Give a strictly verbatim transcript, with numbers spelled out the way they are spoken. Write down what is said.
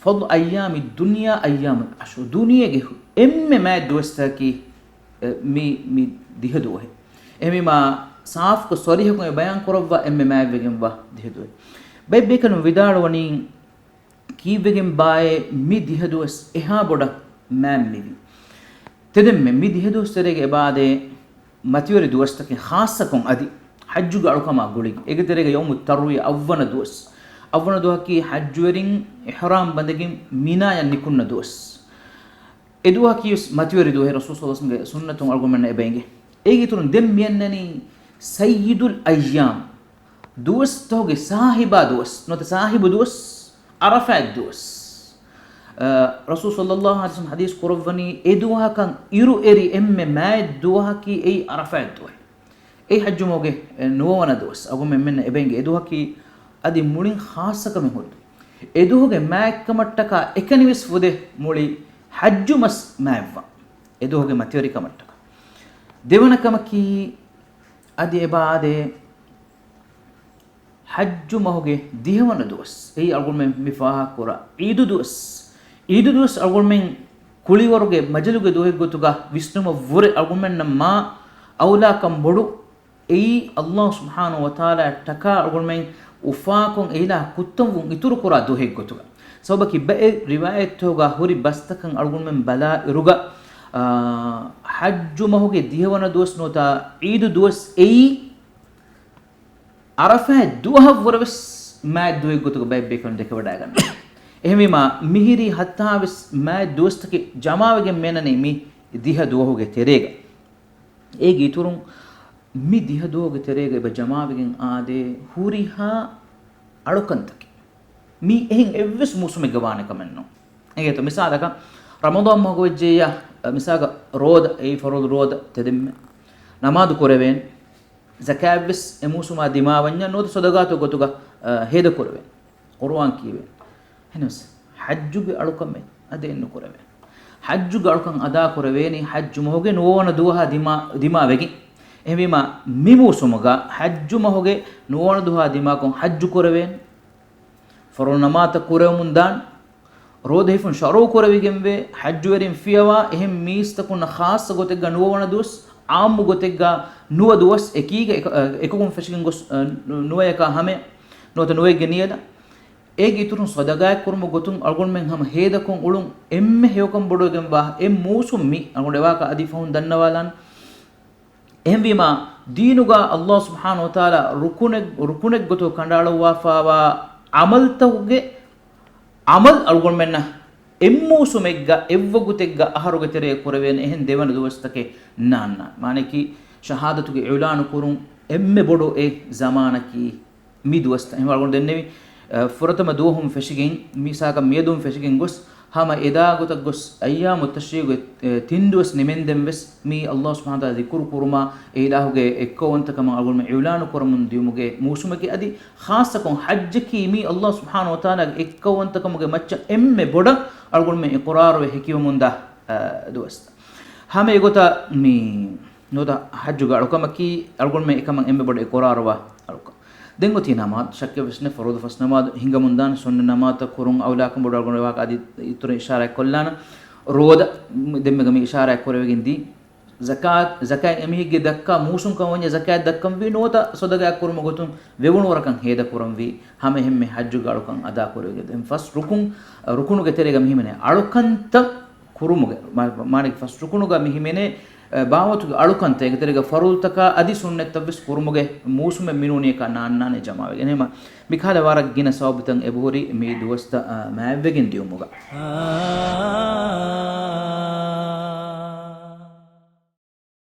ފަޟްލު އައްޔާމި ދުންޔާ އައްޔާމުލް ޢަޝްރު، ދުނިޔޭގެ އެންމެ މާތް ދުވަސްތަކަކީ، އެ، މި، މި ދިހަ ދުވަހެއް. އެހެންވީމާ، ސާފުކޮށް ޞަރީޙަކޮށް އެ ބަޔާން ކުރައްވާ އެންމެ މާތްވެގެންވާ ދިހަ ދުވަހެއް. ބައެއް ބޭކަލުން ވިދާޅުވަނީ، ކީއްވެގެން ބާއޭ މި ދިހަ ދުވަސް އެހާ ބޮޑަށް މާތް މިވީ؟ ތެދެންމެ މި ދިހަ ދުވަސް ތެރޭގަ އެބައާދޭ މަތިވެރި ދުވަސްތަކެއް، ޚާއްޞަކޮށް އަދި ޙައްޖުގެ އަޅުކަމާ ގުޅިގެން. އޭގެ ތެރޭގަ ޔައުމު ތަރުވިޔާ އަށްވަނަ ދުވަސް. އަށްވަނަ ދުވަހަކީ ޙައްޖުވެރިން އިޙްރާމް ބަނދެގެން މިނާޔަށް ނިކުންނަ ދުވަސް. އެ ދުވަހަކީވެސް މަތިވެރި ދުވަހެއް، ރަސޫލު ޞައްލަﷲ ޢަލައިހި ވަސައްލަމްގެ ސުންނަތުން އަޅުގަނޑުމެންނަށް އެބަ އެނގޭ. އޭގެ އިތުރުން ދެން މިއަންނަނީ ސައްޔިދުލް އައްޔާމް، ދުވަސްތަކުގެ ސާހިބާ ދުވަސް، ނުވަތަ ސާހިބު ދުވަސް، ޢަރަފާތް ދުވަސް. އަ، ރަސޫލު ޞައްލަﷲ ޢަލައިހި ވަސައްލަމް ޙަދީޘް ކުރައްވަނީ، އެ ދުވަހަކަށް އިރުއެރި އެންމެ މާތް ދުވަހަކީ އެއީ ޢަރަފާތް ދުވަހެއް. އެއީ ޙައްޖު މަހުގެ، އެ، ނުވަވަނަ ދުވަސް. އަޅުގަނޑުމެންނަށް އެބަ އެނގޭ އެ ދުވަހަކީ އަދި މުޅިން ޚާއްޞަކަމެއް ހުރި. އެ ދުވަހުގެ މާތްކަމަށްޓަކާ އެކަނިވެސް ފުދޭ މުޅި ޙައްޖު މަސް މާތްވާ. އެ ދުވަހުގެ މަތިވެރިކަމަށްޓަކާ. ދެވަނަ ކަމަކީ، އަދި އެބައާދޭ ޙައްޖު މަހުގެ ދިހަވަނަ ދުވަސް. އެއީ އަޅުގަނޑުމެން މި ފާހަގަކުރާ ޢީދު ދުވަސް. ޢީދު ދުވަސް އަޅުގަނޑުމެން ކުޅިވަރުގެ މަޖަލުގެ ދުވަހެއްގޮތުގަ ވިސްނުމަށްވުރެ އަޅުގަނޑުމެންނަށް މާ އައުލާކަން ބޮޑު. އެއީ ﷲ ސުބްޙާނަހޫ ވަތަޢާލާއަށްޓަކާ އަޅުގަނޑުމެން އުފާކޮށް އެއިލާހަށް ކުއްތަންވުން އިތުރުކުރާ ދުވަހެއްގޮތުގަ. ސަބަބަކީ ބައެއް ރިވާޔަތްތަކުގަ ހުރި ބަސްތަކަށް އަޅުގަނޑުމެން ބަލާއިރުގަ، އާ، ޙައްޖު މަހުގެ ދިހަވަނަ ދުވަސް ނުވަތަ ޢީދު ދުވަސް އެއީ ޢަރަފާތް ދުވަހަށްވުރެވެސް މާތް ދުވަހެއްގޮތުގަ ބައެއް ބޭކަލުން ދެކެވަޑައިގަންނަވާ. އެހެންވީމާ، މިހިރީ ހަތާވެސް މާތް ދުވަސްތަކެއް ޖަމާވެގެން މިއަންނަނީ މި ދިހަ ދުވަހުގެ ތެރޭގަ. އޭގެ އިތުރުން މި ދިހަ ދުވަހުގެ ތެރޭގަ އެބަ ޖަމާވެގެން އާދޭ ހުރިހާ އަޅުކަންތަކެއް. މީ އެހެން އެއްވެސް މޫސުމެއްގަ ވާނެ ކަމެއް ނޫން. އެނގޭތޯ؟ މިސާލަކަށް، ރަމަޟާން މަހުގަ ވެއްޖެއްޔާ، މިސާލަކަށް ރޯދަ، އެއީ ފަރުޟު ރޯދަ ތެދެންމެ ނަމާދު ކުރެވޭނެ. ޒަކާތްވެސް އެ މޫސުމާ ދިމާވަންޏާ ނުވަތަ ޞަދަޤާތު ގޮތުގަ، އަ، ހޭދަ ކުރެވޭނެ. ޤުރުއާން ކިޔެވޭނެ. އެހެނަސް ޙައްޖުގެ އަޅުކަމެއް އަދި އެއްނުކުރެވޭނެ. ޙައްޖުގެ އަޅުކަން އަދާ ކުރެވޭނީ ޙައްޖު މަހުގެ ނުވަވަނަ ދުވަހާ ދިމާ، ދިމާވެގެން. އެހެންވީމާ، މި މޫސުމުގަ ޙައްޖު މަހުގެ ނުވަވަނަ ދުވަހާ ދިމާކޮށް ޙައްޖު ކުރެވޭނެ. ފަރުޟު ނަމާދުތައް ކުރެވެމުން ދާން، ރޯދަ ހިފުން ޝަރުޢު ކުރެވިގެންވޭ، ޙައްޖުވެރިން ފިޔަވާ، އެހެން މީސްތަކުންނަށް ޚާއްޞަ ގޮތެއްގަ ނުވަވަނަ ދުވަސް، ޢާއްމު ގޮތެއްގަ ނުވަ ދުވަސް، އެކީގަ އެކ-، އެކަކުން ފެށިގެން ގޮސް، އަ، ނު-، ނުވަޔަކާ ހަމަޔަށް، ނުވަތަ ނުވައެއްގެ ނިޔަތަށް. އޭގެ އިތުރުން ޞަދަޤާތް ކުރުމުގެ ގޮތުން އަޅުގަނޑުމެން ހަމަ ހޭދަކޮށް އުޅުން އެންމެ ހެޔޮކަން ބޮޑުވެގެންވާ އެއް މޫސުން މި އަޅުގަނޑު އެވާކަށް އަދި ފަހުން ދަންނަވާލާން. އެހެންވީމާ، ދީނުގަ ﷲ ސުބްޙާނަހޫ ވަތަޢާލާ ރުކުނެއް، ރުކުނެއްގޮތުގަ ކަނޑައަޅުއްވާފައިވާ ޢަމަލުތަކުގެ ޢަމަލު އަޅުގަނޑުމެންނަށް އެއްމޫސުމެއްގަ އެއްވަގުތެއްގަ އަހަރުގެ ތެރޭ ކުރެވޭނެ އެހެން ދެވަނަ ދުވަސްތަކެއް ނާންނާނެ. މާނައަކީ، ޝަހާދަތުގެ އިޢުލާނު ކުރުން އެންމެ ބޮޑު އެއް ޒަމާނަކީ މި ދުވަސްތައް. އެހެންވީމާ އަޅުގަނޑު ދެންނެވި، އަ، ފުރަތަމަ ދުވަހުން ފެށިގެން، މިސާލަކަށް މިއަދުން ފެށިގެން ގޮސް، ހަމަ އެދާ ގޮތަށް ގޮސް، އައްޔާމު ތަޝްރީޤުގެ، އެ، ތިން ދުވަސް ނިމެންދެން ވެސް މީ ﷲ ސުބްޙާނަހޫ ވަތަޢާލާ ޛިކުރު ކުރުމާ، އެ އިލާހުގެ އެއްކައުވަންތަކަމަށް އަޅުގަނޑުމެން އިޢުލާނު ކުރަމުން ދިޔުމުގެ މޫސުމަކީ އަދި ޚާއްޞަކޮށް ޙައްޖަކީ މީ ﷲ ސުބްޙާނަހޫ ވަތަޢާލާގެ އެއްކައުވަންތަކަމުގެ މައްޗަށް އެންމެ ބޮޑަށް އަޅުގަނޑުމެން އިޤުރާރުވެ ހެކިވަމުންދާ، އަ، ދުވަސްތައް. ހަމަ އެގޮތަށް މި ނުވަތަ ޙައްޖުގެ އަޅުކަމަކީ އަޅުގަނޑުމެން އެކަމަށް އެންމެ ބޮޑަށް އިޤުރާރުވާ އަޅުކަން. ދެން އޮތީ ނަމާދު، ޝައްކެއް ވެސް ނެތް، ފަރުޟު ފަސް ނަމާދު ހިނގަމުންދާނެ، ސުންނަ ނަމާދުތައް ކުރުން އައުލާކަން ބޮޑު އަޅުގަނޑު އެވާކަށް އަދި އިތުރަށް އިޝާރާތް ކޮށްލާނަން. ރޯދަ، މި-، ދެންމެގަ މި އިޝާރާތް ކުރެވިގެން ދީ. ޒަކާތް، ޒަކާތް އެމީހެއްގެ ދައްކާ މޫސުން ކަމަށް ވަންޏާ ޒަކާތް ދައްކަންވީ ނުވަތަ ޞަދަޤާތް ކުރުމުގެ ގޮތުން ވެވުނު ވަރަކަށް ހޭދަ ކުރަންވީ، ހަމަ އެހެންމެ ޙައްޖުގެ އަޅުކަން އަދާ ކުރެވިގެން. ދެން ފަސް ރުކުން، ރުކުނުގެ ތެރޭގަ މި ހިމެނޭ އަޅުކަންތައް ކުރުމުގެ، މާ-، މާނައަކީ ފަސް ރުކުނުގަ މި ހިމެނޭ، އެ، ބާވަތުގެ އަޅުކަންތައް، އޭގެ ތެރޭގަ ފަރުޟުތަކާ އަދި ސުންނަތްތައް ވެސް ކުރުމުގެ މޫސުމެއް މި ނޫނީއަކާ ނާންނާނެ ޖަމާވެގެން. އެހެންވީމާ، މިކަހަލަ ވަރަށް ގިނަ ސަބަބުތައް އެބަހުރި މި ދުވަސްތައް، އަ، މާތްވެގެން ދިޔުމުގަ.